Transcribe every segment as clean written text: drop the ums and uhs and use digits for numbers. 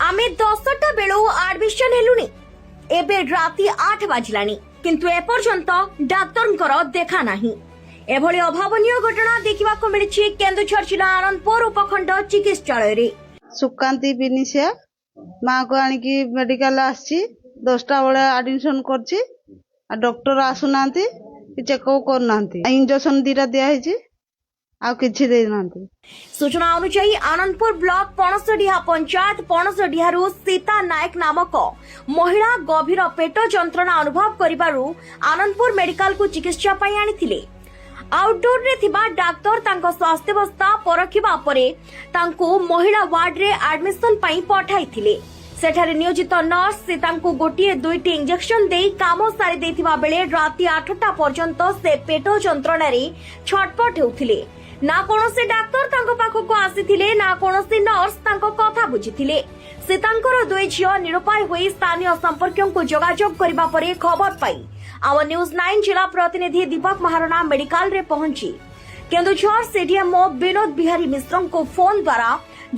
ଆମେ 10ଟା ବେଳୁ ଆଡମିସନ ହେଲୁଣି। ଏବେ ରାତି 8 ବାଜିଲାଣି, କିନ୍ତୁ ଏପର୍ଯ୍ୟନ୍ତ ଡାକ୍ତରଙ୍କର ଦେଖା ନାହିଁ। ଏଭଳି ଅଭାବନୀୟ ଘଟଣା ଦେଖିବାକୁ ମିଳିଛି କେନ୍ଦୁଝର ଜିଲ୍ଲା ଆନନ୍ଦପୁର ଉପଖଣ୍ଡ ଚିକିତ୍ସାଳୟରେ। ସୁକାନ୍ତି ବିନିସିଆ, ମାଆକୁ ଆଣିକି ମେଡିକାଲ ଆସିଛି। 10ଟା ବେଳେ ଆଡମିସନ କରିଛି ଆଉ ଡକ୍ଟର ଆସୁନାହାନ୍ତି କି ଚେକଅପ୍ କରୁନାହାନ୍ତି। ଇଞ୍ଜେକ୍ସନ 2ଟା ଦିଆହେଇଛି, ଆଉ କିଛି ଦେଇନାହାନ୍ତି। ସୂଚନା ଅନୁଯାୟୀ, ଆନନ୍ଦପୁର ବ୍ଲକ ପଣସଡିହା ପଞ୍ଚାୟତ ପଣସଡିହାରୁ ସୀତା ନାୟକ ନାମକ ମହିଳା ଗଭୀର ପେଟ ଯନ୍ତ୍ରଣା ଅନୁଭବ କରିବାରୁ ଆନନ୍ଦପୁର ମେଡିକାଲକୁ ଚିକିତ୍ସା ପାଇଁ ଆଣିଥିଲେ। ଆଉଟଡୋରରେ ଥିବା ଡାକ୍ତର ତାଙ୍କ ସ୍ୱାସ୍ଥ୍ୟାବସ୍ଥା ପରଖିବା ପରେ ତାଙ୍କୁ ମହିଳା ୱାର୍ଡରେ ଆଡମିସନ ପାଇଁ ପଠାଇଥିଲେ। ସେଠାରେ ନିୟୋଜିତ ନର୍ସ ସୀତାଙ୍କୁ ଗୋଟିଏ ଦୁଇଟି ଇଞ୍ଜେକ୍ସନ ଦେଇ କାମ ସାରି ଦେଇଥିବା ବେଳେ ରାତି 8ଟା ପର୍ଯ୍ୟନ୍ତ ସେ ପେଟ ଯନ୍ତ୍ରଣାରେ ଛଟପଟ ହେଉଥିଲେ। ନା କୌଣସି ଡାକ୍ତର ତାଙ୍କ ପାଖକୁ ଆସିଥିଲେ, ନା କୌଣସି ନର୍ସ ତାଙ୍କ କଥା ବୁଝିଥିଲେ। ସୀତାଙ୍କର ଦୁଇ ଝିଅ ନିରୁପାୟ ହୋଇ ସ୍ଥାନୀୟ ସମ୍ପର୍କୀୟଙ୍କୁ ଯୋଗାଯୋଗ କରିବା ପରେ ଖବର ପାଇ ଆମ ନ୍ୟୁଜ୍ 9 ଜିଲ୍ଲା ପ୍ରତିନିଧି ଦୀପକ ମହାରଣା ମେଡିକାଲରେ ପହଞ୍ଚି କେନ୍ଦୁଝର ସିଡିଏମ୍ଓ ବିନୋଦ ବିହାରୀ ମିଶ୍ରଙ୍କୁ ଫୋନ ଦ୍ୱାରା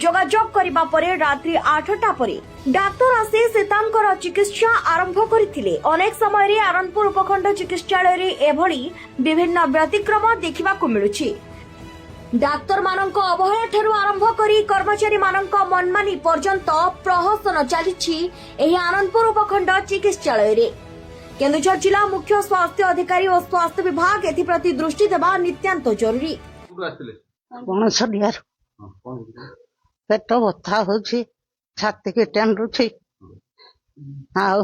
ଯୋଗାଯୋଗ କରିବା ପରେ ରାତ୍ରି 8ଟା ପରେ ଡାକ୍ତର ଆସି ସୀତାଙ୍କର ଚିକିତ୍ସା ଆରମ୍ଭ କରିଥିଲେ। ଅନେକ ସମୟରେ ଆନନ୍ଦପୁର ଉପଖଣ୍ଡ ଚିକିତ୍ସାଳୟରେ ଏଭଳି ବିଭିନ୍ନ ବ୍ୟତିକ୍ରମ ଦେଖିବାକୁ ମିଳୁଛି। ଡାକ୍ତରମାନଙ୍କ ଅବହେଳା ଠାରୁ ଆରମ୍ଭ କରି କର୍ମଚାରୀମାନଙ୍କ ମନମାନି ପର୍ଯ୍ୟନ୍ତ ପ୍ରହସନ ଚାଲିଛି ଏହି ଆନନ୍ଦପୁର ଉପଖଣ୍ଡ ଚିକିତ୍ସାଳୟରେ। କେନ୍ଦୁଝର ଜିଲ୍ଲା ମୁଖ୍ୟ ସ୍ୱାସ୍ଥ୍ୟ ଅଧିକାରୀ ଓ ସ୍ୱାସ୍ଥ୍ୟ ବିଭାଗ ଏଥିପ୍ରତି ଦୃଷ୍ଟି ଦେବା ନିତ୍ୟାନ୍ତ ଜରୁରୀ। କୋଉଠୁ ଆସିଥିଲେ? ପଣସଡିହାରୁ। ହଁ, କଣ ହେଇଥିଲା? ପେଟ ବଥା ହଉଛି, ଛାତିକି ଟାଣୁଛି, ଆଉ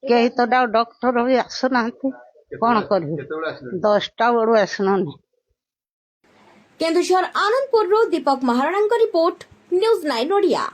କେହି ତ ଡକ୍ଟର ବି ଆସୁନାହାନ୍ତି। କଣ କରିବି? କେତେବେଳେ ଆସିଲେ? 10ଟା ବେଳୁ ଆସିଲୁଣି। କେନ୍ଦୁଝର ଆନନ୍ଦପୁରରୁ ଦୀପକ ମହାରଣାଙ୍କ ରିପୋର୍ଟ, ନ୍ୟୁଜ୍ 9 ଓଡ଼ିଆ।